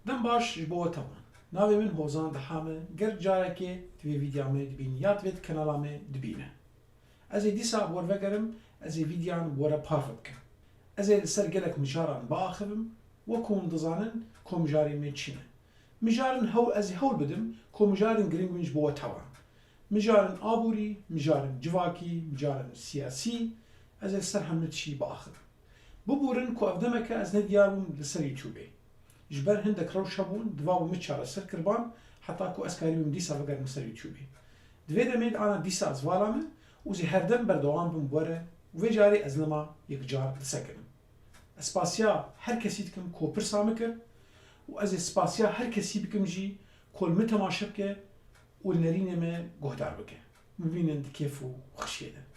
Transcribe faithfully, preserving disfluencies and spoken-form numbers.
Dem baş ji bo we tevan. Navê min Hozan Deham e. Ger carekê di vê vîdya me dibîn ya di vê kanala me dibîne. Ez ê dîsa bi we re vegerim, ez ê vîdyan bi we re parve bikim. Ez ê li ser gelek mijaran biaxivim, wek ku hûn dizanin ku mijarê me çi ne. Mijarin hewl, ez ê hewl bidim ku mijarin giring bin ji bo we tevan. Mijarin aborî, mijarin civakî, mijarin siyasî, ez ê li ser hemû tiştî biaxivim. Bibûrin ku ev demeke ez nediyar bûm li ser YouTubeê. Ji ber hindek rewş hebûn, diva bû min çareser kiriban, heta ku ez karîbim dîsa vegerim ser YouTubeê. Di vê demê de ana dîsa ez vala me û ez ê herdem berdewam bim bi we re û vê carê ez nema yekcar disekinim. Ez spasiya her kesî dikim ku pirsa min kir û ez ê spasiya her kesî bikim jî ku li min temaşe bike û li nerînê me guhdar bike. Bimînin di kêf û xweşiyê de.